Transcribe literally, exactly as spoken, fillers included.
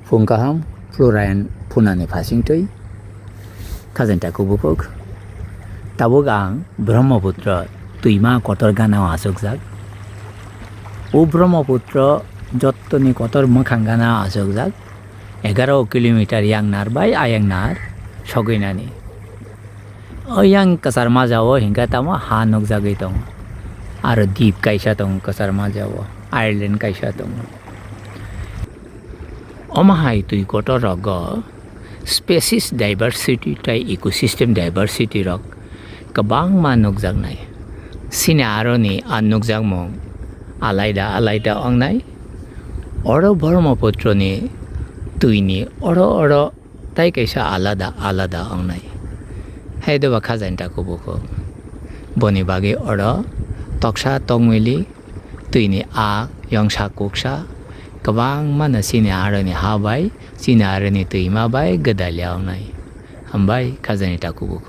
Phung kaham, Florian phunani phasingtwi, khajani takhuk bukhuk. Tabuk ang Brahmaputra twima kotor ganao achukjak. O Brahmaputra jottoni kotor mwkhang ganao achukjak. Egaroh kilometer yangnar bai ayangnar sogwinani. O yang kwchar majao hinkhe tamo ha nukjagwi tongo. Aro dip kaisa tongo kwchar majao, island kaisa tongo. Omo hai twi kotor rogo species diversity tei ecosystem diversity rok kwbangma nukjaknai. Chini aroni a nukjakmung alaida alaida wngnai. Oro Brahmaputrani twini oro oro tai kaisa alada alada wngnai. Hai doba khajani takhuk bukhuk. Boni bagwi oro toksa tokmili twini a yongsa kuksa kwbangmano chini aroni ha bai, chini aroni twima bai gwdalya wngnai. Hambai khajani takhuk bukhuk.